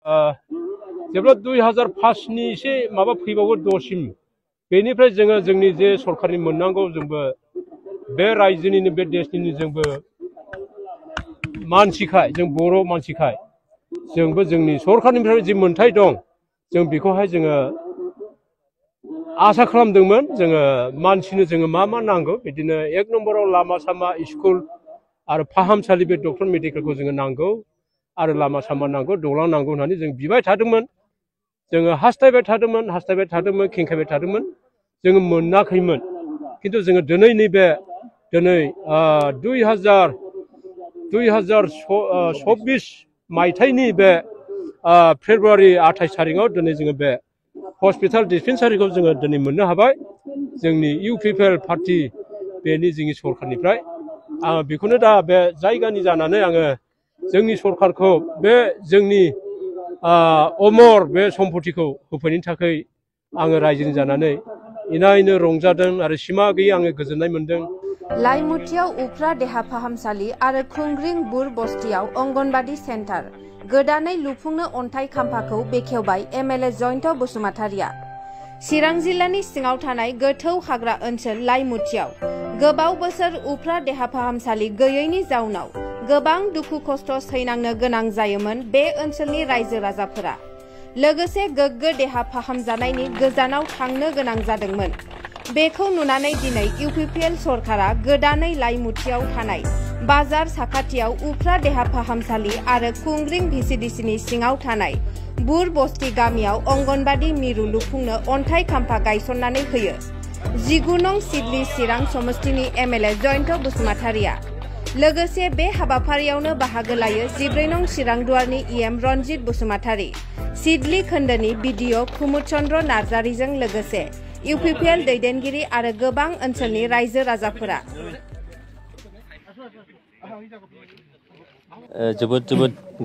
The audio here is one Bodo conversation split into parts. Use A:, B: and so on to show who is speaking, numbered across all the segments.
A: जेब्ला 2005 नि एसे माबा फैबावो दसिम बेनिफ्राय जोङो जोंनि जे सरकारनि मोननांगौ जोंबो बे रायजोनिनो बे देशनिनो जोंबो मानसिखाय जों बर' मानसिखाय जोंबो जोंनि सरकारनिफ्राय जि मोनथाय दं जों बेखौहाय जोङो आसा खालामदोंमोन जोङो मानसिनो जोङो मा नांगौ बिदिनो 1 नम्बराव लामा सामा स्कुल आरो फाहामसालि बे डक्टर मेडिकेलखौ जोङो नांगौ आरो लामा सामा नांगौ दलां नांगौ होननानै जों बिबाय थादोंमोन जोङो हास्थायबाय थादोंमोन खेंखायबाय थादोंमोन जोङो मोनाखैमोन किन्तु जोङो दिनै नैबे दिनै 2024 मायथाइनि बे फेब्रुवारि 28 तारिखआव दिनै जोङो बे हस्पिटाल डिस्पेन्सारिखौ जोङो दिनै मोननो हाबाय जोंनि इउपिपिएल पार्टी बेनि जोंनि सरकारनिफ्राय आङो बेखौनो दा बे जायगानि जानानै आङो जोंनि सरकारखौ बे जोंनि अमर बे सम्पतिखौ होफैनायनि थाखाय आङो रायजोनि जानानै इनायनो रंजादों आरो सिमा गैयै आङो गोजोननाय मोनदों।
B: लाइमुथियाव उफ्रा देहा फाहामसालि आरो खुंग्रिं बुर बस्तियाव अंगनबादि सेन्टार गोदानै लुफुंनो अन्थाइ खाम्फाखौ बेखेवबाय एमएलए जयन्त बसुमतारिया। चिरां जिल्लानि सिङाव थानाय गोथौ हाग्रा ओनसोल लाइमुथियाव गोबाव बोसोर उफ्रा देहा फाहामसालि गैयैनि जाउनाव गोबां दुखु खस्थ' सैनांनो गोनां जायोमोन बे ओनसोलनि रायजो राजाफोरा लोगोसे गोग्गो देहा फाहामजानायनि गोजानाव थांनो गोनां जादोंमोन। बेखौ नुनानै दिनै इउपिपिएल सरकारा गोदानै लाइमुथियाव थानाय बाजार साखाथियाव उफ्रा देहा फाहामसालि आरो खुंग्रिं भिसिडिसिनि सिङाव थानाय बुर बस्ति गामियाव अंगनबादि मिरु लुफुंनो अन्थाइ खाम्फा गायसननानै होयो। 19 नं सिडली चिरां समष्टिनि एमएलए जयन्त बसुमतारिया लोगोसे बे हाबाफारियावनो बाहागो लायो 14 नं चिरां दुवारनि इएम रनजित बसुमतारि, सिडली खोन्दोनि बिडिअ कुमुद चन्द्र नार्जारिजों लोगोसे इउपिपिएल दैदेनगिरि आरो गोबां ओनसोलनि रायजो राजाफोरा
C: जोबोद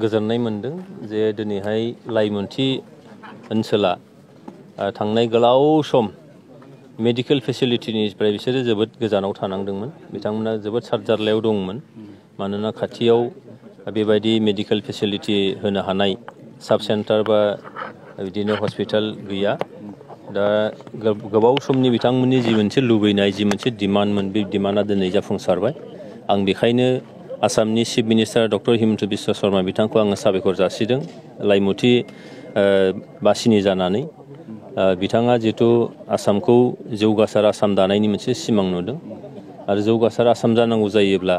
C: गोजोननाय मोनदों जे दिनैहाय लाइमुथि ओनसोला थांनाय गोलाव सम मेडिकेल फेसिलिटिनिफ्राय बिसोरो जोबोद गोजानाव थानांदोंमोन बिथांमोना जोबोद सारजारलायाव दंमोन मानोना खाथियाव बेबायदि मेडिकेल फेसिलिटि होनो हानाय साब सेन्टार बा बिदिनो हस्पिटाल गैया दा गोबाव समनि बिथांमोननि जि मोनसे लुबैनाय जि मोनसे डिमान्डमोन बे डिमान्डआ दिनै जाफुंसारबाय आं बेखायनो आसामनि chief minister doctor Himanta Biswa Sharma बिथांखौ आङो साबायखर जासिदों लाइमुथि बासिनि जानानै बिथाङा जितु आसामखौ जौगासार आसाम दानायनि मोनसे सिमां नुदों आरो जौगासार आसाम जानांगौ जायोब्ला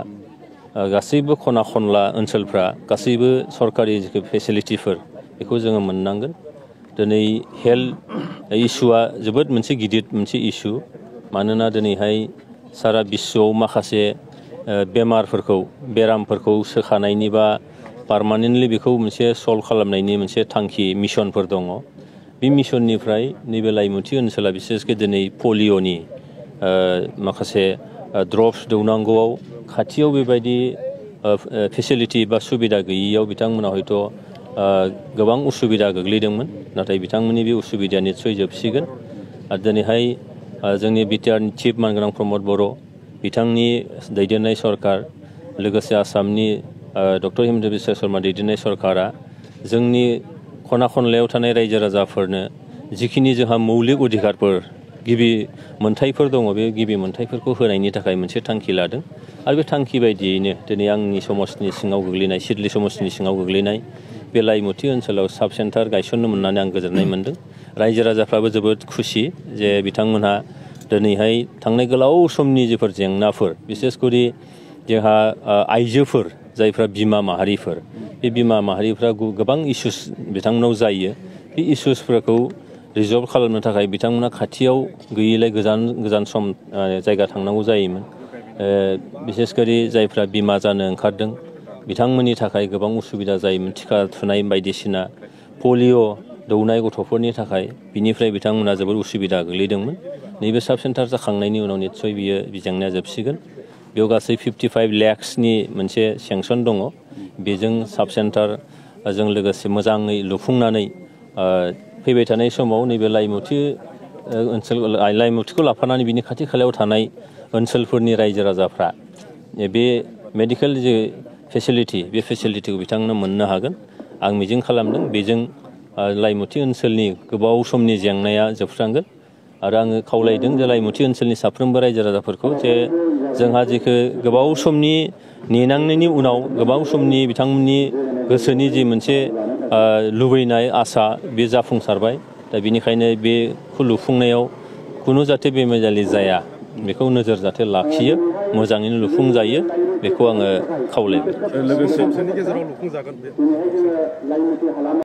C: गासैबो खना खनला ओनसोलफ्रा गासैबो सरकारि फेसिलिटिफोर बेखौ जोङो मोननांगोन दिनै हेल्थ इस्युआ जोबोद मोनसे गिदिर मोनसे इस्यु मानोना दिनैहाय सारा बिश्वआव माखासे बेरामफोरखौ सोखानायनि बा पार्मानेन्टलि बेखौ मोनसे सल्भ खालामनायनि मोनसे थांखि मिशनफोर दङ बे मिशननिफ्राय नैबे लाइमुथि ओनसोला बिसेसके दिनै पलिअनि माखासे ड्रप्स दौनांगौआव खाथियाव बेबायदि फेसिलिटि बा सुबिदा गैयैयाव बिथांमोना हयथ' गोबां उसुबिदा गोग्लैदोंमोन नाथाय बिथांमोननि बे उसुबिदाया निस्सय जोबसिगोन आरो दिनैहाय जोंनि बिटिआरनि चिफ मानगोनां प्रमद बर' बिथांनि दैदेननाय सरकार लोगोसे आसामनि डक्टर हिमन्त बिश्व शर्मा दैदेननाय सरकारा जोंनि खना खनलायाव थानाय रायजो राजाफोरनो जिखिनि जोंहा मौलिक अधिकारफोर गिबि मोनथायफोर दङ बे गिबि मोनथायफोरखौ होनायनि थाखाय मोनसे थांखि लादों आरो बे थांखि बायदियैनो दिनै आंनि समष्टिनि सिङाव गोग्लैनाय सिडली समष्टिनि सिङाव गोग्लैनाय बे लाइमुथि ओनसोलाव साब सेन्टार गायसननो मोननानै आं गोजोननाय मोनदों रायजो राजाफ्राबो जोबोद खुसि जे बिथांमोनहा दिनैहाय थांनाय गोलाव समनि जिफोर जेंनाफोर बिसेसकरि जोंहा आइजोफोर जायफ्रा बिमा माहारिफोर बे बिमा माहारिफ्रा गोबां इस्युस बिथांमोनाव जायो बे इस्युसफोरखौ रिजल्भ खालामनो थाखाय बिथांमोना खाथियाव गैयैलाय गोजान सम जायगा थांनांगौ जायोमोन बिसेसकरि जायफ्रा बिमा जानो ओंखारदों बिथांमोननि थाखाय गोबां उसुबिदा जायोमोन टिका थुनाय बायदिसिना पलिअ दौनाय गथ'फोरनि थाखाय बिनिफ्राय बिथांमोना जोबोद उसुबिदा गोग्लैदोंमोन नैबे साब सेन्टार जाखांनायनि उनाव निस्सय बियो जेंनाया जोबसिगोन बेयाव गासै 55 लाखसनि मोनसे सेंसन दङ बेजों साब सेन्टारजों लोगोसे मोजाङै लुफुंनानै फैबाय थानाय समाव नैबे लाइमुथि ओनसोल लाइमुथिखौ लाफानानै बिनि खाथि खालायाव थानाय ओनसोलफोरनि रायजो राजाफ्रा बे मेडिकेल जे फेसिलिटि बे फेसिलिटिखौ बिथांमोना मोननो हागोन आं मिजिं खालामदों बेजों लाइमुथि ओनसोलनि गोबाव समनि जेंनाया जोबस्रांगोन आरो आङो खावलायदों जे लाइमुथि ओनसोलनि साफ्रोमबो रायजो राजाफोरखौ जे जोंहा जेखौ गोबाव समनि नेनांनायनि उनाव गोबाव समनि बिथांमोननि गोसोनि जि मोनसे लुबैनाय आसा बे जाफुंसारबाय दा बेनिखायनो बेखौ लुफुंनायाव खुनु जाहाथे बेमेजालि जाया बेखौ नोजोर जाहाथे लाखियो मोजाङैनो लुफुंजायो बेखौ आङो खावलायबाय।
D: लोगोसे गेजेराव लुफुंजागोन बे